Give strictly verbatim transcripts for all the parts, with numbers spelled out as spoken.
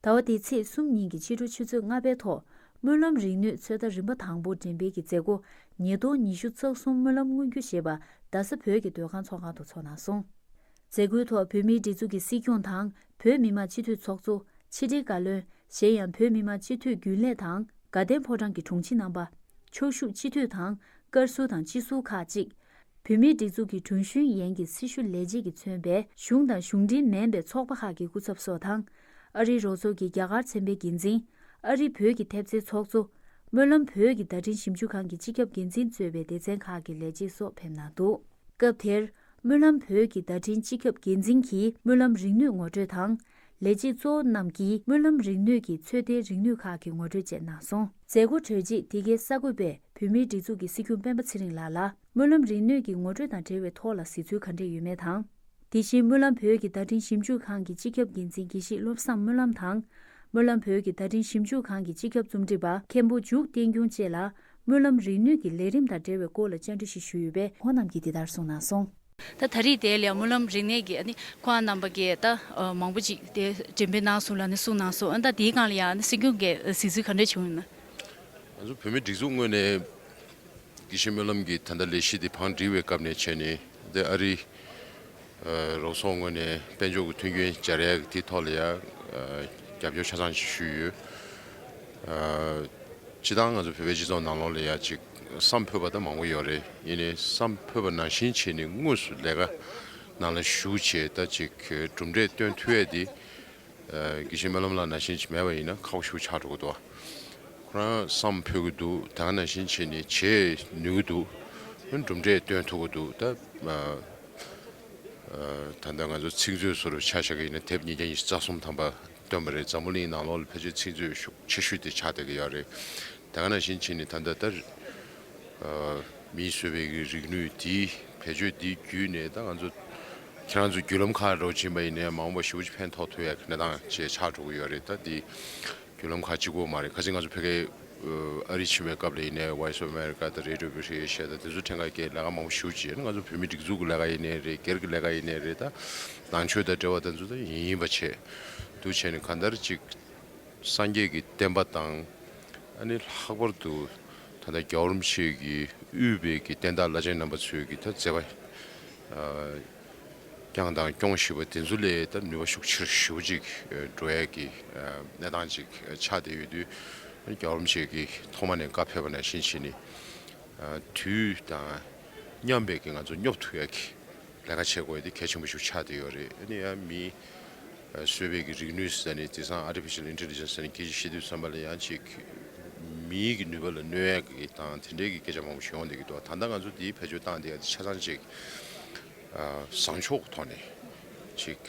ཟླ་བ་འདིའི་ཚེས་གསུམ་ཉིན་གྱི་ཕྱི་དྲོ་ཆུ་ཚོད་ལྔ་པའི་ཐོག་སྨོན་ལམ་རིག་ནུས་ཚོད་ལྟ་རིམ་པ་དང་པོ་འགྲེམས་སྤེལ་གྱི་མཛད་སྒོ་ཉིས་སྟོང་ཉི་ཤུ་རྩ་གསུམ་སྨོན་ལམ་མངོན་འགྱུར་ཞེས་པ་རྡ་ས་བོད་ཀྱི་སྡོད་ཁང་ཚོགས་ཁང་དུ་ཚོགས་གནང་སོང་། མཛད་སྒོའི་ཐོག་བོད་མིའི་སྒྲིག་འཛུགས་ཀྱི་སྲིད་སྐྱོང་དང་བོད་མི་མང་སྤྱི་འཐུས་ཚོགས་གཙོ། ཕྱི་དྲིལ་བཀའ་བློན། གཞན་ཡང་བོད་མི་མང་སྤྱི་འཐུས་རྒྱུན་ལས་དང་དགའ་ལྡན་ཕོ་བྲང་གི་དྲུང་ཆེ་རྣམ་པ། ཕྱོགས་བཞུགས་སྤྱི་འཐུས་དང་དཀར་ཟུར་དང་སྤྱི་ཟུར་ཁག་ཅིག་བོད་མིའི་སྒྲིག་འཛུགས་ཀྱི་དྲུང་གཞོན་ཡན་གྱི་སྲི་ཞུ་ལས་བྱེད་ཀྱིས་མཚོན་པའི་གཞུང་དང་གཞུང་འབྲེལ་མིན་པའི་ཚོགས་པ་ཁག་གི་སྐུ་ཚབ་སོགས་དང་། ཨ་རིའི་རོགས་ཚོགས་ཀྱི་རྒྱ་གར་ཚན་པའི་འགན་འཛིན། ཨ་རིའི་བོད་ཀྱི་ཐེབས་རྩའི་ཚོགས་གཙོ། སྨོན་ལམ་བོད་ཀྱི་བརྡ་འཕྲིན་ཞིབ་འཇུག་ཁང་གི་སྤྱི་ཁྱབ་འགན་འཛིན་གཙོས་པའི་སྡེ་ཚན་ཁག་གི་ལས་བྱེད་སོགས་ཕེབས་གནང་འདུག་སྐབས་དེར། སྨོན་ལམ་བོད་ཀྱི་བརྡ་འཕྲིན་སྤྱི་ཁྱབ་འགན་འཛིན་གྱིས་སྨོན་ལམ་རིག་ནུས་ངོ་སྤྲོད་དང་། ལས་བྱེད་གཙོ་བོ་རྣམས་ཀྱིས་སྨོན་ལམ་རིག་ནུས་ཀྱི་ཚོད་ལྟའི་རིག་ནུས་ཁག་གི་ངོ་སྤྲོད་བཅས་གནང་སོང་། མཛད་སྒོ་གྲོལ་རྗེས་དེ་གའི་གསར་འགོད་པས་བོད་མིའི་སྒྲིག་འཛུགས་ཀྱི་སྲིད་སྐྱོང་སྤེན་པ་ཚེ་རིང་ལགས་ལ་སྨོན་ལམ་རིག་ནུས་ཀྱི་ངོ་སྤྲོད་དང་འབྲེལ་བའི་ཐོག་ལ་གཟིགས་ཚུལ་ག་འདྲས་ཡོད་མེད་དང་། དེ་བཞིན་སྨོན་ལམ་བོད་ཀྱི་བརྡ་འཕྲིན་ཞིབ་འཇུག་ཁང་གི་སྤྱི་ཁྱབ་འགན་འཛིན་དགེ་བཤེས་བློ་བཟང་སྨོན་ལམ་དང་། སྨོན་ལམ་བོད་ཀྱི་བརྡ་འཕྲིན་ཞིབ་འཇུག་ཁང་གི་སྤྱི་ཁྱབ་རྩོམ་སྒྲིག་པ་མཁན་པོ་འཇུ་བསྟན་སྐྱོང་བཅས་ལ་སྨོན་ལམ་རིག་ནུས་ཀྱི་ལས་རིམ་དང་འབྲེལ་བའི་སྐོར་ལ་བཅར་འདྲི་ཞིག་ཞུས་ཡོད་པས་ཁོང་རྣམས་ཀྱིས་འདི་ལྟར་གསུངས་གནང་སོང་། ད་ད་རེས་དེ་ལ་ཡང་སྨོན་ལམ་རིག་གནས་ཀྱི་ཨ་ནི་ཁོང་རྣམ་པ་གིས་ད་མང་པོ་ཅིག་དེ་འགྲེམས་སྤེལ་གནང་སོང་ལ་ནི་གསུངས་གནང་སོང་། ཨ་ད་དེའི་སྒང་ལ་ཡང་ཨ་ནི་སྲིད་སྐྱོང་གིས་གཟིགས་ཚུལ་ག་འདྲས་བྱུང་ཡོད་ན། ང་ཚོ་བོད་མིའི་སྒྲིག་འཛུགས་ངོས་ནས་དགེ་བཤེས་སྨོན་ལམ་གྱི་ད་ལྟ་ལས་གཞི་དེ་བང་སྒྲིག་པའི་སྐབས་ནས་བྱས་ནས་དེ་ཨ་རི་རོགས་ཚོགས་ངོས་ནས་དཔལ་འབྱོར་གྱི་མཐུན་རྐྱེན་སྦྱར་ཡག་གི་དེ་ཐོག་ལ་ཡང་རྒྱབ་སྐྱོར་ཆ་ཚང་ཞིག་ཞུས་ཡོད། སྤྱིར་བཏང་ང་ཚོ་བོད་པའི་སྤྱི་ཚོགས་ནང་ལོགས་ལ་ཡ་ཅིག་བསམ་ཕོད་པ་ད་མང་པོ་ཡོད་རེད། ཡིན་ནའི་བསམ་ཕོད་པ་ནང་བཞིན་བྱས་ནས་དངོས་སུ་ལས་ཀ་ནང་ལ་ཞུགས་བྱས་ད་ཅིག་གྲུབ་འབྲས་སྟོན་ཐུབ་ཡས་དེ་དགེ་བཤེས་སྨོན་ལམ་ལགས་ནང་བཞིན་ཅིག་མེད་པ་ཡིན་ན་ཁག་པོ་ཞེ་པོ་ཆགས་འགྲོ་གི་འདུག་ཁོ་རང་བསམ་ཕོད་ཀྱི་འདུག་ད་ག་ནང་བཞིན་བྱས་ནས་བྱེད་ནུས་ཀྱི་འདུག་གྲུབ་འབྲས་སྟོན་ཐུབ་ཀྱི་འདུག་ད། ད་ལྟ་ང་ཚོ་ཚིག་མཛོད་སོ་སོར་ཆ་བཞག་གི་ཡིན་ན་དེབ་ཉིས་བརྒྱ་ཉི་ཤུ་རྩ་གསུམ་ཐམ་པ་བཏོན་པ་རེད། འཛམ་བུ་གླིང་ནང་ལོགས་ལ་ཕལ་ཆེར་ཚིག་མཛོད་ཤུགས་ཆེ་ཤོས་དེ་ཆགས་བསྡད་ཀྱི་ཡོད་རེད། ད་ག་ནང་བཞིན་བྱས་ནས་ད་ལྟ་ལྟར་མིས་བཟོས་པའི་གི་རིག་ནུས་དེའི་བེད་སྤྱོད་དེའི་བརྒྱུད་ནས་ད་ང་ཚོ་ཁྱེད་རང་ཚོ་བརྒྱུད་ལམ་ཁག་རོགས་ཕྱིན་པ་ཡིན་ནའི་མ་འོངས་པ་ཞེ་པོ་ཅིག་ཕན་ཐོགས་ཐུབ་ཡག་གི་གནས་སྟངས་ཅིག་ཆགས་འགྲོ་གི་ཡོད་རེད། ད་དེ་བརྒྱུད་ལམ་ཁག་གཅིག་པོ་མ་རེད། ཁ་སང་ང་ཚོ་ཕ་གིའི་ཨ་རི་ཕྱིན་པའི་སྐབས་ལ་ཡིན་ནའི་Voice of America་དང་Radio Free Asia་དང་དེ་ཚོ་ཕྲན་ཁ་སྐད་ལས་ཀ་མང་པོ་ཞེ་པོ་བྱས་ན་ང་ཚོ་བོད་མི་སྒྲིག་འཛུགས་ཀྱི་ལས་ཀ་ཡིན་ནའི་རེད། སྒེར་གྱི་ལས་ཀ་ཡིན་ནའི་རེད། ད་ནང་ཆོས་དང་འབྲེལ་བ་དེ་ཚོ་ད་ཡིན་ཡིན་པ་བྱས་འདུག་བྱས་ནས་གང་ལྟར་ཅིག་སངས་རྒྱས་ཀྱི་བསྟན་པ་དང་ཨ་ནི་ལྷག་པར་དུ་ད་ལྟ་རྒྱལ་བ་རིན་པོ་ཆེ་གིས་དབུས་པའི་གི་བསྟན་བདག་བླ་ཆེན་རྣམ་པ་ཚོའི་གི་ད་མཛད་པ་བསྐྱངས་དང་སྐྱོང་བཞིན་པ་དེ་ཚོ་ལས་ད་ནུས་པ་ཤུགས་ཆེར་ཞེ་པོ་ཅིག་འགྲོ་ཡས་ཀྱི་གནས་སྟངས་ཅིག་ཆགས་བསྡད་ཡོད་དུས། རྒྱལ་བ་རིན་པོ་ཆེ་གིས་ཐོག་མ་ནས་བཀའ་ཕེབས་པ་ནང་བཞིན་བྱས་ནས་དུས་དང་མཉམ་པའི་གི་ང་ཚོ་སྙོབ་ཐུབ་ཡས་ཀྱི་ལས་ཀ་བྱེད་དགོས་ཡས་དེ་གལ་ཆེན་པོ་ཞིག་ཆགས་བསྡད་ཡོད་རེད། ཨ་ནི་ཡང་མི་བཟོས་པའི་གི་རིག་ནུས་ཟེར་ནས་དེང་སང་Artificial Intelligence་ཟེར་ནས་སྐད་ཆ་བཤད་དུས་ཙམ་པ་ལ་ཡང་ཅིག་མིའི་གི་ནུས་པ་ལ་གནོད་ཡས་ཀྱི་དང་དེ་འདྲའི་གི་སྐད་ཆ་མང་པོ་ཞིག་ཡོང་བསྡད་ཀྱི་འདུག་ད་ལྟ་ང་ཚོ་དེའི་བེད་སྤྱོད་བཏང་བསྡད་ཡ་དེ་ཆ་ཚང་ཅིག་བཟང་ཕྱོགས་ཐོག་ནས་ཅིག་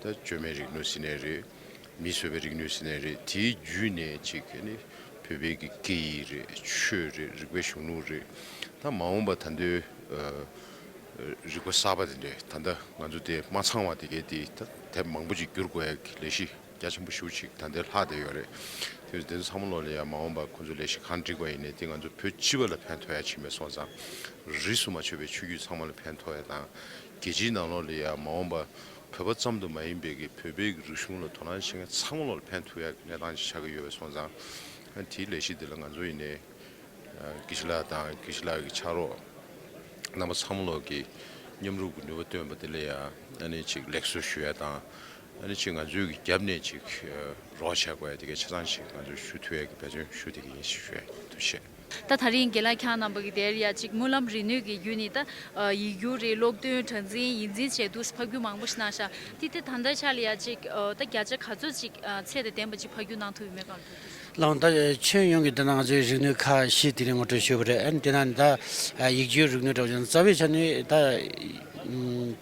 ད་བཅོས་མའི་རིག་ནུས་ཟེར་ནའི་རེད། མིས་བཟོས་པའི་རིག་ནུས་ཟེར་ནའི་རེད། དེའི་བརྒྱུད་ནས་ཅིག་ཨ་ནི་བོད་པའི་གི་སྐད་ཡིག་རེད། ཆོས་རེད། རིག་པའི་གཞུང་ལུགས་རེད། ད་མ་འོངས་པ་ད་ལྟའི་རིག་པ་གསར་པ་དེ་འདྲས་ད་ལྟ་ང་ཚོ་དེ་མ་ཚང་བ་དེ་གའི་དེ་ད་དེབ་མང་པོ་ཅིག་བསྒྱུར་དགོས་ཡ་གི་ལས་གཞི་རྒྱ་ཆེན་པོ་ཞེ་པོ་ཅིག་ད་ལྟའི་ལྷག་བསྡད་ཡོད་རེད། དེ་ཚོ་དེ་ཚོ་ཚང་མ་ལོག་ལ་ཡ་མ་འོངས་པ་ཁོ་ཚོ་ལས་གཞི་གང་སྒྲིག་པ་ཡིན་ནའི་དེ་ང་ཚོ་བོད་སྤྱི་པ་ལ་ཕན་ཐོགས་ཡ་ཕྱིན་པའི་སོང་ཙང་། རིས་སུ་མ་ཆད་པའི་ཆོས་བརྒྱུད་ཚང་མ་ལ་ཕན་ཐོགས་ཡ་དང་། རྒྱལ་སྤྱིའི་ནང་ལོགས་ལ་ཡ་མ་འོངས་པ་བོད་པ་ཙམ་དུ་མ་ཡིན་པའི་གི་བོད་པའི་གི་རིག་གཞུང་ལ་དོ་སྣང་བྱེད་མཁན་ཚང་མ་ལོག་ལ་ཕན་ཐོགས་ཡ་གི་གནས་སྟངས་ཅིག་ཆགས་ཀྱི་ཡོད་པའི་སོང་ཙང་། དེའི་ལས་གཞི་འདི་ལ་ང་ཚོ་ཡིན་ནའི་དགེ་བཤེས་ལགས་དང་དགེ་བཤེས་ལགས་ཀྱི་ཕྱག་རོགས་རྣམ་པ་ཚང་མ་ལོག་གིས་མཉམ་རུབ་ཀྱི་ནུས་པ་བཏོན་པ་དེ་ལ་ཡང་ཨ་ནི་ཅིག་ལེགས་གསོལ་ཞུ་ཡ་དང་། ཨ་ནི་ཅིག་ང་ཚོའི་གི་རྒྱབ་ནས་ཅིག་རོགས་བྱ་དགོས་ཡ་དེ་གའི་ཆ་ཚང་ཞིག་ང་ཚོས་ཞུ་ཐུབ་ཡ་གི་འབད་བརྩོན་ཞུ་བསྡད་ཀྱི་ཡིན་ཞེས་ཞུ་ཡ་ཡིན། ཐུགས་རྗེ་ཆེ། ད་ད་རིང་རྒན་ལགས་ཁྱེད་རྣམ་པ་གི་དེར་ཡ་ཅིག་སྨོན་ལམ་རིག་ནུས་ཀྱི་བརྒྱུད་ནས་ད་ཡིག་སྒྱུར་རེད། ཀློག་འདོན་གྲངས་འཛིན་ཡིག་འཛིན་བྱས་འདུག་ཕབ་སྒྱུར་མང་པོ་ཞིག་གནང་ཤག་དེ་དེ་ད་ལྟའི་ཆ་ལ་ཡ་ཅིག་ད་བརྒྱ་ཆ་ག་ཚོད་ཅིག་ཚད་དང་ལྡན་པ་ཅིག་ཕབ་སྒྱུར་གནང་ཐུབ་ཡོད་མེད་གང་ལྟར་དུ། ལགས་འོང་། ད་ཁྱོན་ཡོངས་ཀྱི་དེ་ན་ང་ཚོའི་རིག་ནུས་ཁག་བཞི་དེ་རིང་ངོ་སྤྲོད་ཞུས་པ་རེད། ཨ་ནི་དེ་ན་ནི་ད་ཡིག་སྒྱུར་རིག་ནུས་འདྲ་བོ་ཅིག་རྩ་བའི་ཆ་ནས་ད་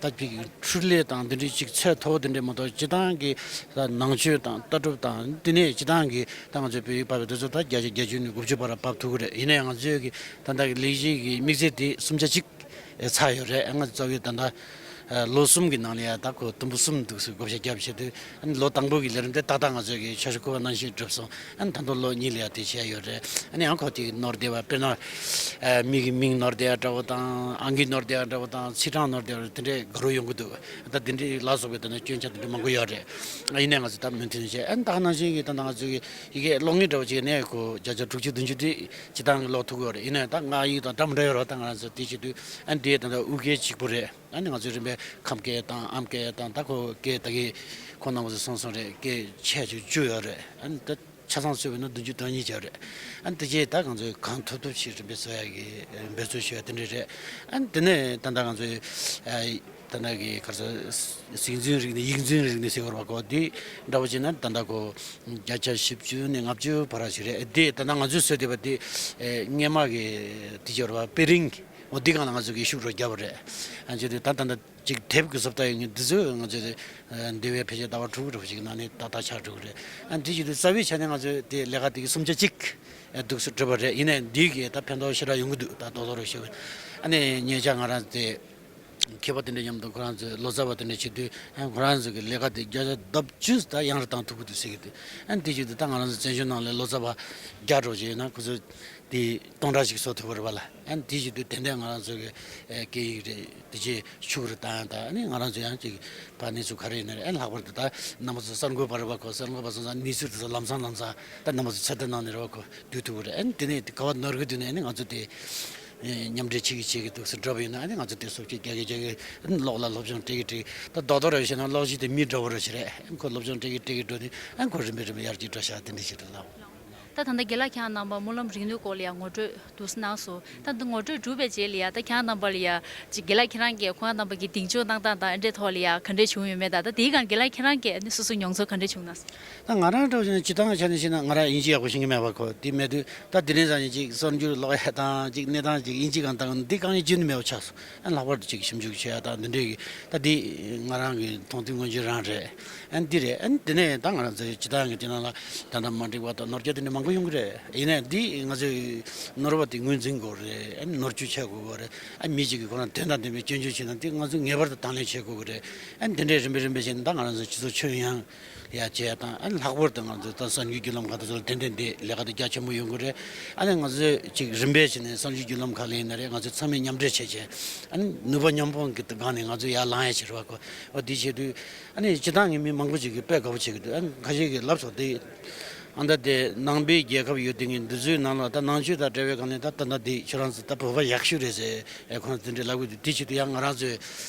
ད་ཕྱི་གི་འཕྲུལ་ལས་དང་འདི་འདྲའི་ཅིག་ཚད་མཐོ་བོ་དེ་འདྲས་མ་གཏོགས་སྤྱིར་བཏང་གི་ད་ནང་ཆོས་དང་ལྟ་གྲུབ་དང་དེ་ནས་སྤྱིར་བཏང་གི་ད་ང་ཚོའི་བོད་ཡིག་ཕབ་པའི་དུས་ཚོད་ད་བརྒྱ་ཆ་བརྒྱད་ཅུ་ནས་དགུ་བཅུ་བར་ཕབ་ཐུབ་ཀྱི་རེད། ཡིན་ན་ཡང་ང་ཚོའི་གི་ད་ལྟ་གི་ལས་གཞི་གི་དམིགས་ཚད་དེ་སུམ་ཆ་གཅིག་ཚར་ཡོད་རེད། ང་ཚོ་རྩ་བའི་ད་ལྟ་ ལོ་གསུམ་གྱི་ནང་ལ་ཡ་ད་ཁོ་དུམ་བུ་གསུམ་འདུག་སེ་བགོ་བཤའ་བརྒྱབ་བྱས་དུས། ཨ་ནི་ལོ་དང་པོ་གི་ལས་རིམ་དེ་ཏག་ཏག་ང་ཚོས་ཀྱི་ཆ་ཤས་བསྐུལ་བ་ནང་བཞིན་གྲུབ་སོང་། ཨ་ནི་ད་དུང་ལོ་གཉིས་ལ་ཡ་དེ་བྱས་ཡོད་རེད། ཨ་ནི་ཡང་ཁོ་དེ་ནོར་བསྡད་པ་དཔེར་ན། མི་གི་མིང་ནོར་བསྡད་ཡ་འདྲ་བོ་དང་། ཨང་ཀི་ནོར་བསྡད་ཡ་འདྲ་བོ་དང་། ཚེས་གྲངས་ནོར་བསྡད་ཡ་དེ་འདྲའི་དགའ་རབ་ཡོང་གི་འདུག་ད་དེ་འདྲའི་ལ་སོགས་པའི་དེ་ནས་སྐྱོན་ཆ་དེ་འདྲ་མང་པོ་ཡོད་རེད། ཡིན་ནའི་ང་ཚོས་ད་མོས་མཐུན་བྱས། ཨ་ནི་ད་ག་ནང་བཞིན་གྱི་ད་ང་ཚོའི་ཡི་གེ་ཀློག་མཁན་འདྲ་བོ་ཅིག་ནས་ཁོ་བརྒྱ་ཆ་དྲུག་ཅུ་བདུན་ཅུ་དེ་སྤྱིར་བཏང་གི་ཀློག་ཐུབ་ཀྱི་ཡོད་རེད། ཡིན་ནའི་ད་ང་ཡིག་དང་འདྲ་མི་འདྲ་ཡོད་རེད། ད་ང་རང་ཚོ་དེ་བྱེད་དུས། ཨ་ནི་དེ་ད་ལྟ་དབུས་སྐད་གཅིག་པུ་རེད། ཨ་ནི་ང་ཚོའི་རིམ་པས་ཁམས་སྐད་དང་ཨམ་སྐད་དང་། ད་ཁོ་སྐད་ད་གི་ཁོང་རྣམ་པ་ཚོས་གསུངས་སོང་རེད། སྐད་ཆེ་ཆུང་བཅུ་ཡོད་རེད། ཨ་ནི་ད་ཆ་ཚང་བཟོས་པ་ཡིན་ན་བདུན་ཅུ་དོན་གཉིས་ཅིག་རེད། ཨ་ནི་དེ་རྗེས་ད་ང་ཚོས་གང་ཐུབ་ཐུབ་ཅིག་རིམ་པས་བཟོ་ཡ་གི་འབད་རྩོལ་ཞུ་ཡ་དེ་འདྲ་རེད། ཨ་ནི་དེ་ནས་ད་ལྟ་ང་ཚོའི་ཨ་ད་ལྟ་གི་ག་རེ་ཟེར། ཟིག་འཛིན་རིག་གནས། ཡིག་འཛིན་རིག་གནས་ཟེར་བ་རེད་པ། ཁོ་དེ་འདྲ་བོ་བྱས་ན་ད་ལྟ་ཁོ་བརྒྱ་ཆ་བཞི་བཅུ་ནས་ལྔ་བཅུ་བར་ཞིག་རེད། དེ་ད་ལྟ་ང་ཚོས་བཟོས་བསྡད་པ་དེ་ཨེ་སྔས་མ་གི་དེ་ཅིག་རེད་པ། དཔེ་རིང་། འོ་འདི་སྒང་ལ་ང་ཚོ་གིས་ཤུགས་རོ་བརྒྱབ་པ་རེད། ཨ་ནི་བྱས་དུས་ད་ད་ལྟ་ཅིག་དེབ་ཀྱི་བཟོ་ལྟ་ཡོད་མཁན་འདི་ཚོ་ང་ཚོས་ཨ་འདི་བའི་ཕལ་ཆེར་ཟླ་བ་དྲུག་འདྲ་བོ་ཞིག་ནང་ནས་ཏག་ཏག་ཆགས་འགྲོ་གི་རེད། ཨ་ནི་དེ་བྱས་དུས་རྩ་བའི་ཆ་ནས་ང་ཚོས་དེ་ལས་ཀ་དེ་གི་གསུམ་ཆ་གཅིག་ཨ་འདུག་སེ་གྲུབ་པ་རེད། ཡིན་ནའི་འདི་གིས་ད་ཕན་ཐོགས་ཞེ་དྲག་ཡོང་གི་འདུག་ད་རྡོག་རྡོག་རེ་བཤད་པ། ཨ་ནི་ཉེ་ཆར་ང་རང་དེ་མཁས་པ་དེ་འདྲ་མཉམ་དུ་ཁོ་རང་ཚོའི་ལོ་ཙཱ་བ་དེ་འདྲ་བྱེད་དུས། ཨ་ཁོ་རང་ཚོ་གི་ལས་ཀ་དེ་བརྒྱ་ཆ་ལྡབ་བཅུ་ད་ཡང་རུ་བཏང་ཐུབ་ཀྱི་འདུག་ཟེར་གྱི་འདུག་ཨ་ནི་དེ་བྱེད་དུས་ད་ང་རང་ཚོ་བཙན་བྱོལ་ནང་ལ་ལོ་ཙཱ་བ་བརྒྱ་འགྲོ་ཅིག་ཡོད་ན། ཁོ་ཚོས་དེ་སྟོང་ཕྲག་ཞིག་བཟོ་ཐུབ་པ་རེད་པ་ལ། ཨ་ནི་དེ་བྱེད་དུས་ཏན་ཏན་ང་རང་ཚོ་གི་ཨེ་སྐད་ཡིག་རེད། དེ་རྗེས་ཤུགས་རེ་བཏང་ཡ་དང་། ཨ་ནི་ང་རང་ཚོ་ཡང་ཅིག་ཕར་གནས་ཚུལ་ག་རེ་ཡིན་ན་རེད། ཨ་ནི་ལྷག་པར་དུ་ད་རྣམ་པ་ཚོ་གསར་འགོད་པ་རེད་པ། ཁོ་གསར་འགོད་པ་སོང་ཙང་གནས་ཚུལ་དེ་ཚོ་ལམ་སང་ལམ་སང་ད་རྣམ་པ་ཚོ་ཚོད་ལྟ་གནང་ནས་རེད་པ། ཁོ་བསྡུ་ཐུབ་ཀྱི་རེད། ཨ་ནི་དེ་ནས་ག་པར་ནོར་གི་འདུག་ན། ཨ་ནི་ང་ཚོ་དེ་ཨེ་མཉམ་འབྲེལ་བྱེད་ཀྱི་བྱེད་ཀྱི་འདུག་ཟེར་འགྲོ་བ་ཡིན་ན། ཨ་ནི་ང་ཚོ་དེ་སོབ་ཅིག་རྒྱག་གི་རྒྱག་གི། ཨ་ནི་གློག་ལ་སློབ་སྦྱོང་སྤྲད་ཀྱི་སྤྲད་ཀྱི། ད་རྡོག་རྡོག་རེ་བཤད་ན་གློག་ཤིང་དེ་མི་འདྲ་བོ་རེ་ཞིག་རེད། ཨ་ནི་ཁོ་སློབ་སྦྱོང་སྤྲད་ཀྱི་སྤྲད་ཀྱི་འགྲོ་དུས། ཨ་ནི་ཁོ་རིམ་པས་རིམ་པས་ཡར་རྒྱས་འགྲོ་ཤག་དེ་འདྲ་ཞིག་རེད་ལགས། ད་ད་ལྟ་རྒན་ལགས་ཁྱེད་རང་རྣམ་པ་སྨོན་ལམ་རིག་ནུས་སྐོར་ལ་ཡང་ངོ་སྤྲོད་འདུག་སེ་གནང་སོང་། ད་འདི་ངོ་སྤྲོད་གྲུབ་པའི་རྗེས་ལ་ཡ། ད་ཁྱེད་རང་རྣམ་པ་ལ་ཡ་ཅིག་རྒན་ལགས་ཁྱེད་རང་གིས་ཁོང་རྣམ་པ་གི་གདེང་འཇོག་གནང་སྟངས་དང་། ཨ་འདྲའི་ཐོག་ལ་ཡ་ག་འདྲས་བྱུང་ཡོད་མེད་དང་། ད་དེའི་སྒང་རྒན་ལགས་ཁྱེད་རང་གིས་ཨ་ནི་སོ་སོའི་མྱོང་ཚོར་ག་འདྲས་བྱུང་ན། ད་ང་རང་འདྲ་བོ་བྱས་ན་སྤྱིར་བཏང་ཆ་ནས་བཤད་ན་ང་རང་དབྱིན་ཇི་ཡག་པོ་ཤེས་ཀྱི་མེད་པ། ཁོ་དེ་མེད་དུས་ད་དེ་རིང་སང་ཉིན་ཅིག་གསར་འགྱུར་ཀློག་ཡ་དང་། ཅིག་གནས་སྟངས་ཅིག་དབྱིན་ཇི་སྒང་ལྟ་གི་འདི་དཀའ་ངལ་ཅི་ནས་མེད་པ་ཆགས་སོང་། ཨ་ལྷག་པར་དུ་ཅིག་ཞིབ་འཇུག་བྱེད་ཡ་དང་འདི་འདྲའི་གི། ད་འདི་ང་རང་གི་མཐོང་ཐོས་མངོན་གྱུར་རང་རེད། ཨ་འདི་རེད། ཨ་འདི་ནས་ད་ང་རང་ཚོའི་སྤྱིར་བཏང་གི་དེ་ནང་ལ་ད་ལྟ་མ་འགྲིག་པ་དང་ནོར་འཁྲུལ་དེ་འདྲ་མང་པོ་ཡོང་གི་རེད། ཡིན་ནའི་འདི་ང་ཚོའི་ནོར་བ་དེ་ངོས་འཛིན་དགོས་རེད། ཨ་ནོར་བཅོས་བྱེད་དགོས་རེད། ཨ་མི་གཅིག་གིས་ཁོ་རང་དོན་དང་ལྡན་པའི་སྐྱོན་བརྗོད་བྱས་ན་འདི་ང་ཚོས་ངེས་པར་དུ་དང་ལེན་བྱེད་དགོས་ཀྱི་རེད། ཨ་འདི་འདྲའི་རིམ་པས་རིམ་པས་བྱས་ནས་ད་ང་རང་ཚོའི་སྤྱི་ཚོགས་ཁྱོན་ཡོངས་ཡ་བྱས་དང་། ཨ་ནི་ལྷག་པར་དུ་ང་ཚོ་ད་གསར་འགྱུར་བརྒྱུད་ལམ་ཁག་དེ་ཚོ་ལ་ཏན་ཏན་དེ་ལས་ཀ་དེ་རྒྱ་ཆེན་པོ་ཡོང་གི་རེད། ཨ་ནི་ང་ཚོས་ཅིག་རིམ་པས་བྱས་ནས་གསར་འགྱུར་བརྒྱུད་ལམ་ཁག་ལ་ཡིན་ན་རེད། ང་ཚོས་ཚང་མས་མཉམ་འབྲེལ་བྱས་བྱས། ཨ་ནི་ནུས་པ་མཉམ་སྤུངས་ཀྱི་སྒང་ནས་ང་ཚོ་ཡར་ལངས་ཡ་བྱེད་རོགས་གོ། འོ་དེ་བྱེད་དུས་ཨ་ནི་སྤྱིར་བཏང་གི་མི་མང་པོ་ཅིག་གིས་དཔེ་དགའ་པོ་བྱེད་ཀྱི་འདུག་ཨ་ནི་ཁ་ཤས་ཀྱིས་ལབ་སོང་། དེ་ཨ་ད་དེ་ནང་པའི་རྒྱལ་ཁབ་ཡོད་དེ་ངས་འདི་ཚོའི་ནང་ལ་ད་ནང་ཆོས་དང་འབྲེལ་བའི་སྒང་ནས་ད་ད་ད་དེ་ཁྱོད་རང་ཚོ་ད་བོད་པ་ཡག་ཤོས་རེད་ཟེར། ཨེ་ཁོང་ཚོ་དེ་འདྲས་ལབ་ཀྱི་འདུག་དེ་བྱེད་དུས་ཡང་ང་རང་ཚོས་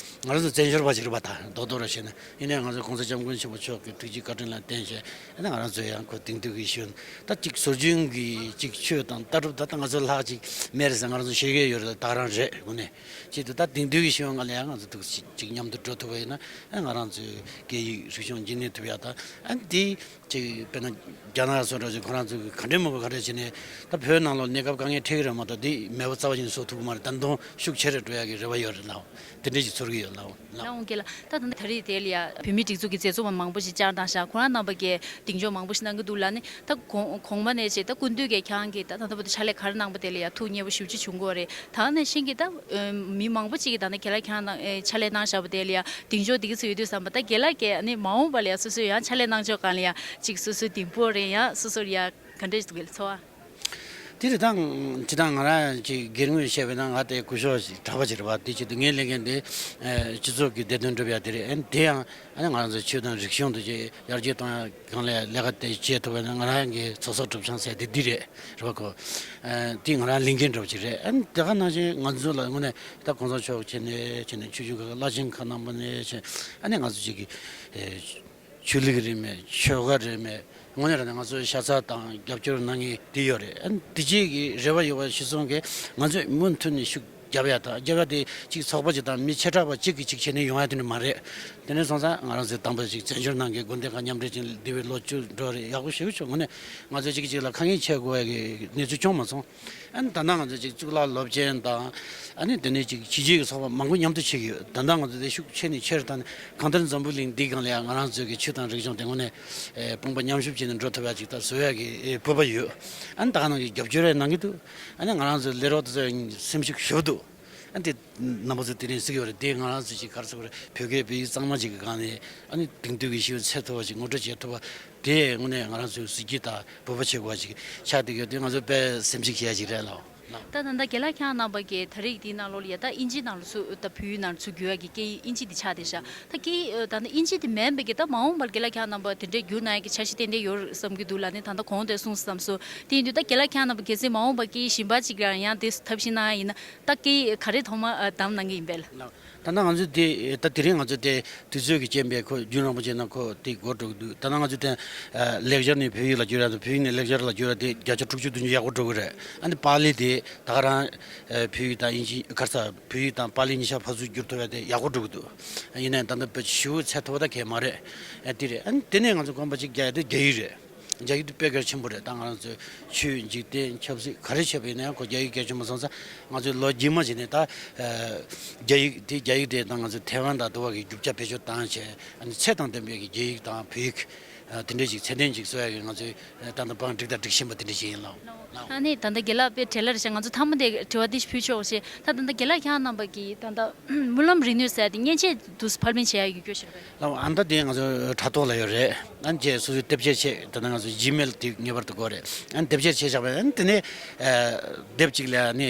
ང་རང་ཚོ་བཙན་བྱོལ་བ་ཞིག་རེད་པ། ད་རྡོག་རྡོག་ར་བཤད་ན། ཡིན་ནའི་ང་ཚོ་༸གོང་ས་༸སྐྱབས་མགོན་ཆེན་པོ་མཆོག་གི་ཐུགས་རྗེ་བཀའ་དྲིན་ལ་བརྟེན་བྱས། ཨ་ནི་ང་རང་ཚོ་ཡང་ཁོ་དེང་དུས་ཀྱི་ཤེས་ཡོན་ད་ཅིག་སྲོལ་རྒྱུན་གྱི་ཅིག་ཆོས་དང་ལྟ་གྲུབ་ད་ལྟ་ང་ཚོ་ལྷག་ཅིག་མེད་རེད་ཟེར་ང་རང་ཚོ་ཤེས་ཀྱི་ཡོད་རེད། ད་རང་རེད་དངོས་གནས། ཅིག་ཏུ་ད་དེང་དུས་ཀྱི་ཤེས་ཡོན་སྒང་ལ་ཡང་ང་ཚོ་ཐུགས་ཅིག་ཅིག་མཉམ་དུ་འགྲོ་ཐུབ་པ་ཡིན་ན། ཨ་ང་རང་ཚོའི་སྐད་ཡིག་རིག་གཞུང་རྒྱུན་གནས་ཐུབ་ཡ་དང་། ཨ་འདི་ཅིག་དཔེར་ན་རྒྱ་ནག་སོགས་འདྲ་ཅིག་ཁོ་རང་ཚོ་གི་ག་འདྲས་མང་པོ་ག་འདྲས་བྱས་ནས་ད་བོད་ནང་ལོགས་གནས་སྐབས་དཀའ་ངལ་འཕྲད་ཀྱི་རེད་མ་གཏོགས། འདི་མེད་པ་རྩ་བ་ཉིད་ནས་བཟོ་ཐུབ་ཀྱི་མ་རེད། ད་དུང་ཤུགས་ཆེ་རུ་འགྲོ་ཡ་གི་རེ་བ་ཡོད་རེད་ལགས། དེ་འདྲས་ཅིག་ཚོར་གྱི་ཡོད་ལགས། ལགས་འོང་རྒན་ལགས། ད་ད་ལྟ་ད་རེས་དེ་ལ་ཡ་བོད་མིའི་སྒྲིག་འཛུགས་ཀྱི་མཛད་གཙོ་བ་མང་པོ་ཞིག་བཅར་བཏང་ཤག་ཁོ་རང་རྣམ་པ་གིས་གདེང་འཇོག་མང་པོ་ཞིག་གནང་གི་འདུག་ལ། ནི་ད་གོང་གོང་མ་ནས་བྱས་ད་སྐུ་མདུན་གྱིས་ཁྱེད་རང་གིས་ད་ད་ལྟ་བར་དུ་ཕྱག་ལས་ག་རེ་གནང་པ་དེ་ལ་ཡ་ཐུགས་མཉེས་པོ་ཞེ་པོ་ཅིག་བྱུང་གི་ཡོད་རེད། ད་ནང་བཞིན་གྱི་ད་མི་མང་པོ་ཅིག་གིས་ད་ནི་རྒན་ལགས་ཁྱེད་རང་ནང་ཕྱག་ལས་གནང་བཞག་པ་དེ་ལ་ཡ་གདེང་འཇོག་འདི་ག་ཚོད་ཡོད་དུས་ཙམ་པ། ད་རྒན་ལགས་ཀྱིས་ནི་མ་འོངས་པ་ལ་ཡ་སོ་སོས་ཡང་ཕྱག་ལས་གནང་ཕྱོགས་སྒང་ལ་ཡ་ཅིག་སོ་སོའི་གདེང་སྤོབས་རེད། ཡང་སོ་སོར་ཡ་ག་འདྲས་འདུག་གི་ཚོར་བ། དེ་རེད། ད་སྤྱིར་བཏང་ང་རང་གི་སྒེར་ངོས་བཤད་པ་ཡིན་ན་ང་དེ་སྐུ་ཞབས་ཤིག་གྲྭ་པ་ཅིག་རེད་པ། དེ་བྱེད་དུས་ངའི་ལས་འགན་དེ་ཨ་སྤྱི་ཚོགས་ཀྱི་བདེ་དོན་སྒྲུབ་ཡ་དེ་རེད། ཨ་དེ་ཡང་ཨ་ནི་ང་རང་ཚོའི་ཆོས་དང་རིག་གཞུང་དེ་ཅིག་ཡར་རྒྱས་གཏོང་ཡ་སྒང་ལ་ལས་ཀ་དེ་བྱེད་ཐུབ་པ་ཡིན་ན། ང་རང་གི་ཚོགས་གཙོ་སྒྲུབ་བྱང་ཟེར་དེ་འདི་རེད། རེད་པ་ཁོ། ཨ་དེ་ང་རང་ལས་འགན་འདྲ་བོ་ཅིག་རེད། ཨ་ནི་དེ་ག་ནང་བཞིན་ང་ཚོ་ལ་དངོས་གནས་ད་གོང་ས་མཆོག་བྱས་ནས་བྱས་ནས་ཆོས་བརྒྱུད་ཁག་བླ་ཆེན་ཁག་རྣམ་པ་ནས་བྱས། ཨ་ནི་ང་ཚོ་ཅིག་གི་ཨ་ཆོས་ལུགས་རེད་མེད། ཆོལ་ཁ་རེད་མེད། དངོས་གནས་རང་ང་ཚོའི་ཤ་ཚ་དང་རྒྱབ་སྐྱོར་གནང་མཁན་དེ་ཡོད་རེད། ཨ་ནི་དེ་རྗེས་ཀྱི་རེ་བ་ཡོད་པ་གཞིར་བཟུང་གིས་ང་ཚོས་མུ་མཐུད་ནས་ཤུགས་རྒྱབ་ཡ་དང་། རྒྱབ་ཡ་དེ་གཅིག་ཚོགས་པ་གཅིག་དང་མི་བྱེ་བྲག་པ་གཅིག་གིས་གཅིག་བྱས་ནས་ཡོང་ཡ་དེ་འདྲ་མ་རེད། དེ་འདྲ་སོང་ཙང་ང་རང་ཚོས་དང་པོ་གཅིག་བཙན་བྱོལ་ནང་གི་དགོན་སྡེ་ཁག་མཉམ་འབྲེལ་བྱས་ནས་འདས་པའི་ལོ་བཅུ་འགྲོ་རེད། ཡག་པོ་ཞེ་པོ་བྱུང་། དངོས་གནས་ང་ཚོས་གཅིག་གིས་གཅིག་ལ་དཀའ་ངལ་འཕྲད་དགོས་པའི་གནས་ཚུལ་བྱུང་མ་སོང་། ཨ་ནི་ད་ལྟ་ང་ཚོ་ཅིག་གཙུག་ལག་སློབ་ཆེན་དང་། ཨ་ནི་དེ་ནས་ཅིག་ཕྱི་རྒྱལ་གྱི་ཚོགས་པ་མང་པོ་མཉམ་དུ་བྱེད་ཀྱི་ཡོད། ད་ལྟ་ང་ཚོ་དེ་ཤུགས་ཆེ་ནས་ཆེ་རུ་བཏང་ནས། གང་ལྟར་འཛམ་བུ་གླིང་འདིའི་སྒང་ལ་ཡང་ང་རང་ཚོའི་གི་ཆོས་དང་རིག་གཞུང་དེ་དངོས་གནས་ཨེ་དཔུང་པ་མཉམ་གཤིབ་བྱས་ནས་འགྲོ་ཐུབ་ཡ་ཅིག་ད་བཟོ་ཡ་གི་ཨེ་སྤོབས་པ་ཡོད། ཨ་ནི་ད་ག་ནང་བཞིན་རྒྱབ་སྐྱོར་ཡང་གནང་གི་འདུག་ཨ་ནི་ང་རང་ཚོའི་ལས་རོགས་དེ་ཚོ་ཡང་སེམས་ཤུགས་ཞེ་པོ་འདུག་ཨ་འདི་རྣམ་པ་ཚོ་དེ་རིང་གཟིགས་ཡོད་རེད། དེ་ང་རང་ཚོ་ཅིག་ག་རེ་ཟེར་དགོས་རེད། བོད་སྐད་བོད་ཡིག་གཙང་མ་ཅིག་གི་སྒང་ནས་ཨ་ནི་དེང་དུས་ཀྱི་ཤེས་ཡོན་ཚད་མཐོ་བ་ཅིག་ངོ་སྤྲོད་བྱེད་ཐུབ་པ་དེ་དངོས་གནས་ང་རང་ཚོའི་གཟི་བརྗིད་དང་འབོད་པ་བྱེད་དགོས་པ་ཅིག་ཆགས་བསྡད་ཡོད་དུས་ང་ཚོ་དཔེ་སེམས་ཤུགས་སྐྱེ་ཡ་ཅིག་རེད་ལགས། ད་ད་ལྟ་རྒན་ལགས་ཁྱེད་རྣམ་པ་གི་ད་རེས་འདིའི་ནང་ལོགས་ལ་ཡ་ད་དབྱིན་ཇིའི་ནང་ལ་ཚུར་ད་བོད་ཡིག་ནང་ལ་ཚུར་བསྒྱུར་ཡ་གི་སྐད་ཡིག་དབྱིན་ཇི་འདི་ཆགས་བསྡད་ཤག་ད་སྐད་ཡིག་ད་ལྟ་དབྱིན་ཇི་འདི་མིན་པའི་གི་ད་མ་འོངས་པར་རྒན་ལགས་ཁྱེད་རྣམ་པ་དེ་འདྲའི་བསྒྱུར་གནང་ཡ་གི་འཆར་གཞི་ཏན་ཏན་ཡོད་བསམ་གྱི་འདུག་ལགས། ནི་ད་ལྟ་གོང་དུ་གསུངས་བསམ་སོང་། དེ་ཡིན་དུས་ད་རྒན་ལགས་ཁྱེད་རྣམ་པ་གལ་སྲིད་མ་འོངས་པ་སྐད་ཡིག་གཞན་པ་ཅིག་ལ་ཡང་དེ་ཐབས་ཤེས་གནང་ཡ་ཡིན་ན། ད་སྐད་ཡིག་ག་རེ་ཐོག་མ་ཨ་བདམས་གནང་གི་ཡིན་པས་ལགས། ད་ལྟ་ང་ཚོས་དེ་ད་དེ་རིང་ང་ཚོས་དེ་དུས་ཚོད་ཀྱི་རྐྱེན་པས་ཁོ་རྒྱུན་རིང་པོ་བྱས་ན་ཁོ་དེ་འགོར་འགྲོ་གི་འདུག་ད་ལྟ་ང་ཚོས་དེ་ལེགས་སྦྱར་ནས་བོད་ཡིག་ལ་བསྒྱུར་ཡ་དང་བོད་ཡིག་ནས་ལེགས་སྦྱར་ལ་བསྒྱུར་ཡ་དེ་བརྒྱ་ཆ་དྲུག་ཅུ་བདུན་ཅུ་ཡག་པོ་འགྲོ་གི་རེད། ཨ་ནི་པཱ་ལི་དེ་ད་ག་རང་བོད་ཡིག་དང་དབྱིན་ཇི་ག་རེ་ཟེར་བོད་ཡིག་དང་པཱ་ལི་གཉིས་ཆ་ཕར་ཚུར་བསྒྱུར་ཐུབ་ཡ་དེ་ཡག་པོ་འགྲོ་གི་འདུག་ཡིན་ནའི་ད་ལྟ་བོད་ཞུ་ཚད་མཐོ་བ་ད་གས་མ་རེད། ཨ་དེ་རེད། ཨ་ནི་དེ་ནས་ང་ཚོ་དགོངས་པ་གཅིག་རྒྱག་ཡ་དེ་རྒྱ་ཡིག་རེད། རྒྱ་ཡིག་དེ་དཔེ་གལ་ཆེན་པོ་རེད། ད་ང་རང་ཚོའི་ཆོས་འཇིག་རྟེན་ཆབ་སྲིད་ག་རེ་བྱས་པ་ཡིན་ན་ཡང་ཁོ་རྒྱ་ཡིག་གལ་ཆེན་པོ་སོང་ཙང་ང་ཚོས་ལོ་རྗེས་མ་བྱས་ནས་ད་རྒྱ་ཡིག་དེ་རྒྱ་ཡིག་དེ་ད་ང་ཚོས་ཐའེ་ཝན་དང་དུ་བ་གི་རྒྱུ་ཆ་བེད་སྤྱོད་བཏང་བྱས་ཨ་ནི་ཚད་དང་ལྡན་པའི་གི་རྒྱ་ཡིག་དང་བོད་ཡིག་དེ་འདྲ་ཞིག་ཚད་ལྡན་ཅིག་བཟོ་ཡ་གི་ང་ཚོས་ད་ལྟ་བང་སྒྲིག་དང་སྒྲིག་བཞིན་པ་དེ་འདྲ་ཞིག་ཡིན་ལགས། ཨ་ནི་ད་ལྟ་རྒན་ལགས་དཔེ་བྲེལ་བ་རེད་ཤག་ང་ཚོ་མཐའ་མ་དེ་དྲི་བ་འདི་ཞིག་ཕུལ་ཆོག་ཞེས། ད་ད་ལྟ་རྒན་ལགས་ཁྱེད་རྣམ་པ་གིས་ད་ལྟ་སྨོན་ལམ་རིག་ནུས་ཟེར་དེ་མཉེན་ཆས་དུ་ཕར་འཕེན་བྱེད་ཡ་ཡོད་རྒྱུ་ཞིག་རེད་པས། ལགས། ཨ་ནི་ད་དེ་ང་ཚོ་དྲ་ཐོག་ལ་ཡོད་རེད། ཨ་ནི་བཅས་སོ་སོའི་དེབ་སྐྱེལ་བྱེད་ད་ནི་ང་ཚོ་ཇི་མེལ་དེ་ངེས་པར་དུ་དགོས་རེད། ཨ་ནི་དེབ་སྐྱེལ་བྱས་བཞག་པ་ཨ་ནི་དེ་ནས་དེབ་གཅིག་ལ་ཨ་ནི་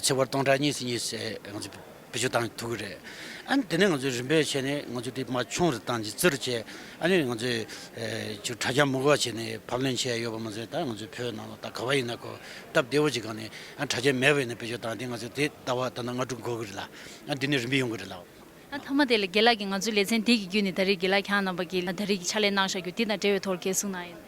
ཚེག་བར་སྟོང་ཕྲག་གཉིས་སུ་གཉིས་ང་ཚོ་བེད་སྤྱོད་བཏང་ཐུབ་ཀྱི་རེད། ཨ་ནི་དེ་ནས་ང་ཚོས་རིམ་པས་བྱས་ནས་ང་ཚོ་དེ་མར་ཆུང་རུ་བཏང་རྗེས་བཙིར་བྱས་ཨ་ནི་ང་ཚོས་ཅིག་དྲ་རྒྱ་མི་དགོས་པ་བྱས་ནས་ཕབ་ལེན་བྱས་ཡོད་པ་མ་ཟད་ད་ང་ཚོའི་བོད་ནང་ལ་ད་ག་བ་ཡིན་ན་ཁོ་སྟབས་བདེ་བོ་ཅིག་སྒང་ནས་ཨ་དྲ་རྒྱ་མེད་པ་ཡིན་ན་བེད་སྤྱོད་བཏང་སྟེ་ང་ཚོས་དེ་ལྟ་བ་ད་ལྟ་ལྔ་དྲུག་འགོར་གྱི་རེད་ལགས། ཨ་འདི་ནས་རིམ་པས་ཡོང་གི་རེད་ལགས། ཨ་མཐའ་མ་དེ་ལ་རྒན་ལགས་ཀྱིས་ང་ཚོའི་ལེ་ཚན་འདི་གི་བརྒྱུད་ནས་ད་རེས་རྒན་ལགས་ཁྱེད་རྣམ་པ་གིས་ད་རེས་ཀྱི་ཕྱག་ལས་གནང་བཞག་རྒྱུ་འདི་དང་འབྲེལ་བའི་ཐོག་གལ་གསུང་གནང་ཡིན།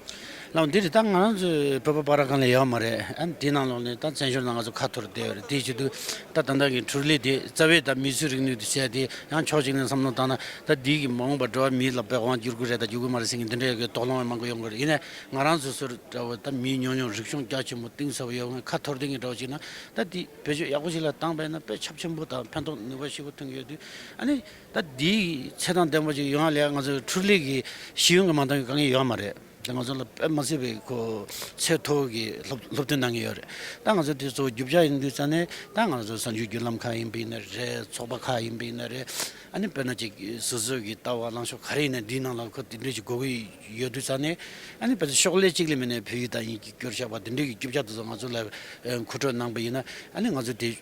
ལགས། འདི་རེད། ད་ང་རང་ཚོའི་བོད་པ་བར་སྒང་ལ་ཡོད་མ་རེད། ཨ་འདི་ནང་ལོགས་ནས་ད་བཙན་བྱོལ་ནང་ང་ཚོ་ཁ་འཐོར་བསྡད་ཡོད་རེད། དེའི་ཆེད་དུ་ད་ད་ལྟ་གི་འཕྲུལ་ལས་དེ་རྩ་བའི་ད་མིས་བཟོས་རིག་ནུས་དེ་བྱས་ཏེ་ཡང་ཕྱོགས་གཅིག་ནས་བསམ་བློ་བཏང་ན་ད་འདི་གི་མ་འོངས་པར་འགྲོ་བ་མིའི་ལ་དཔེ་དབང་བསྒྱུར་དགོས་རེད་ད་བསྒྱུར་དགོས་མ་རེད་ཟེར་མཁན་འདི་འདྲའི་གི་དོགས་སློང་མང་པོ་ཡོང་གི་རེད། ཡིན་ནའི་ང་རང་ཚོ་སོར་འདྲ་བོ་ད་མིའི་ཉམས་མྱོང་རིག་གཞུང་རྒྱ་ཆེན་པོ་གཏིང་ཟབ་ཡོད་མཁན་ཁ་འཐོར་བསྡད་མཁན་འདྲ་བོ་ཅིག་ན་ད་འདི་བེད་སྤྱོད་ཡག་པོ་ཞིག་ལ་བཏང་པས་ན་དཔེ་ཁྱབ་ཆེན་པོ་དང་ཕན་ཐོགས་ནུས་པ་ཞེ་པོ་ཐོན་གྱི་ཡོད་དུས་ཨ་ནི། ད་འདིའི་ཚད་དང་ལྡན་པ་ཅིག་ཡོང་ཡ་ལ་ང་ཚོ་འཕྲུལ་ལས་ཀྱི་ཤེས་ཡོན་གྱི་མ་འདང་གི་དཀའ་ངལ་ཡོད་མ་རེད། ད་ང་ཚོ་ལ་དཔེ་མ་སྲིད་པའི་ཁོ་ཚད་མཐོ་བོ་གི་སློབ་སློབ་སྟོན་གནང་གི་ཡོད་རེད། ད་ང་ཚོ་དེ་ཚོ་རྒྱུ་ཆ་ཡིན་དུས་ཙང་ནས་ད་ང་ཚོ་གསར་འགྱུར་བརྒྱུད་ལམ་ཁག་ཡིན་པ་ཡིན་ན་རེད། ཚོགས་པ་ཁག་ཡིན་པ་ཡིན་ན་རེད། ཨ་ནི་དཔེར་ན་ཅིག་སོ་སོ་གི་ལྟ་བ་ལངས་ཕྱོགས་ག་རེ་ཡིན་ན་འདིའི་ནང་ལ་ཁོ་དེ་འདྲས་ཅིག་དགོས་ཀྱི་ཡོད་དུས་ཙང་ནས་ཨ་ནི་དཔེར་ན་ཤོག་ལྷེ་གཅིག་ལས་མིན་ནས་བོད་ཡིག་དང་དབྱིན་ཇི་བསྒྱུར་བཞག་པ་དེ་འདྲས་ཀྱི་རྒྱུ་ཆ་དེ་ཚོ་ང་ཚོ་ལ་མཁོ་སྤྲོད་གནང་པ་ཡིན་ན་ཨ་ནི་ང་ཚོ་དེ།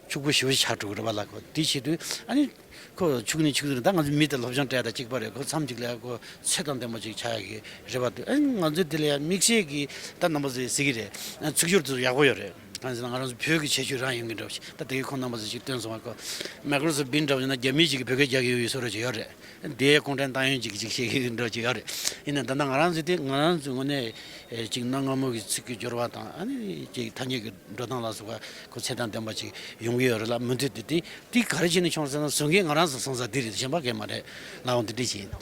ཕྱུག་པོ་ཞེ་པོ་ཆགས་འགྲོ་གི་རེད་པ་ལགས། ཁོ་དེའི་ཆེད་དུ་ཨ་ནི་ཁོ་ཕྱུག་ནི་ཕྱུག་ཟེར་ད་ང་ཚོ་མི་དེ་སློབ་སྦྱོང་སྤྲད་དང་གཅིག་པ་རེད། ཁོ་མཚམས་གཅིག་ལ་ཁོ་ཚད་དང་ལྡན་པ་ཅིག་ཆགས་ཡག་གི་རེད་པ། དེ་ཨ་ནི་ང་ཚོ་དེ་ལ་ཡང་དམིགས་བསལ་གྱི་ད་རྣམ་པ་ཚོས་ཟེར་གི་རེད། ཚིག་སྦྱོར་དེ་ཚོ་ཡག་པོ་ཡོད་རེད། གང་ཟེར་ན་ང་རང་ཚོ་བོད་ཀྱི་ཁྱད་ཆོས་རང་ཡོང་གི་འདྲ་བ་ཞིག་ད་དེ་གི་ཁོང་རྣམ་པ་ཚོས་ཅིག་སྟོན་སོང་བ། ཁོ་Microsoft Bing་འདྲ་བ་ཡིན་ན་རྒྱ་མི་ཅིག་གིས་བོད་སྐད་རྒྱག་གི་ཡོད་པའི་བཟོ་འདྲ་ཅིག་ཡོད་རེད། དེའི་གུང་ཁྲན་ཏང་ཡོན་གཅིག་གཅིག་བཤད་ཀྱི་འགྲོ་གི་ཡོད་རེད། ཡིན་ནའི་ད་ལྟ་ང་རང་ཚོ་དེ་ང་རང་ཚོའི་ངོས་ནས་ཨེ་གཅིག་གནའ་སྔ་མོ་གི་ཚིག་གི་སྦྱོར་བ་དང་ཨ་ནི་གཅིག་ཐ་སྙད་ཀྱི་འགྲོ་སྟངས་ལ་སོགས་པ་ཁོ་ཚད་དང་ལྡན་པ་ཅིག་ཡོང་གི་ཡོད་རེད་ལ། མུ་མཐུད་དེ་དེ་དེ་ག་རེ་བྱས་ནས་བྱུང་ཟེར་ན་བཟོ་མཁན་ང་རང་ཚོ་སོང་ཙང་དེ་རེད། གཞན་པ་གང་མ་རེད་ལའང་། དེ་འདྲ་ཞིག་ཡིན།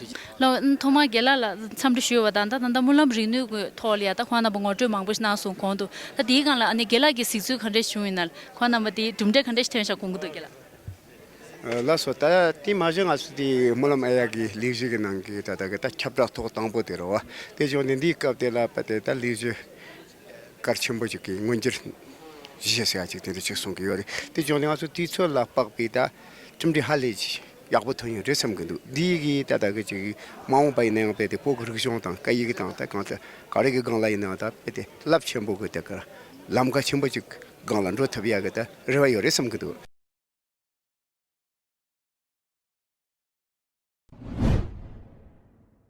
ལགས། ཐོག་མར་རྒན་ལགས་ལ་འཚམས་འདྲི་ཞུ་བ་དང་ད་ད་ལྟ་སྨོན་ལམ་རིག་ནུས་ཀྱི་ཐོག་ལ་ཡ་ད་ཁོང་རྣམ་པ་ངོ་སྤྲོད་མང་པོ་ཞིག་གནང་སོང་གོང་དུ། ད་དེའི་སྒང་ལ་ཨ་ནི་རྒན་ལགས་ཀྱི་གཟིགས་ཚུལ་ག་འདྲ་ཞིག་བྱུང་ཡོད་ན་ལ་ཁོང་རྣམ་པ་དེའི་གྲུབ་འབྲས་ག་འདྲ་ཞིག་ཐོན་ཤག་དགོངས་ཀྱི་འདུག་རྒན་ལགས། ལགས་སོ། ད་དེ་མ་གཞི་ང་ཚོ་དེ་སྨོན་ལམ་ཨེ་ཡ་གི་ལས་གཞི་གི་ནང་གི་ད་ལྟ་གི་ད་ཁྱབ་བསྒྲགས་ཐོག་དང་པོ་དེ་རེད་བ། དེ་བྱུང་ནས་འདིའི་སྐབས་དེ་ལ་བ་དེ་ད་ལས་གཞི་གལ་ཆེན་པོ་ཅིག་གི་མངོན་འགྱུར་བཞེས་ཟེར་ཡ་ཅིག་དེ་འདྲ་ཅིག་གསུང་གི་ཡོད་རེད། དེ་བྱུང་ནས་ང་ཚོ་དུས་ཚོད་ལ་དཔག་པའི་ད་གྲུབ་འབྲས་ཧ་ལས་ཅིག་ཡག་པོ་ཐོན་ཡོད་རེད་བསམ་གི་འདུག་འདི་གི་ད་ལྟ་གི་ཅིག་མ་འོངས་པ་ཡིན་ན་ཡང་དཔེ་དེ་བོད་ཀྱི་རིག་གཞུང་དང་སྐད་ཡིག་དང་ད་གང་ལྟར་ག་རེ་གི་སྒང་ལ་ཡིན་ན་ཡང་ད་དཔེ་དེ་རླབས་ཆེན་པོ་གི་དེ་གར་ལམ་ཁ་ཆེན་པོ་ཅིག་སྒང་ལ་འགྲོ་ཐུབ་ཡ་གི་ད་རེ་བ་ཡོད་རེད་བསམ་གི་འདུག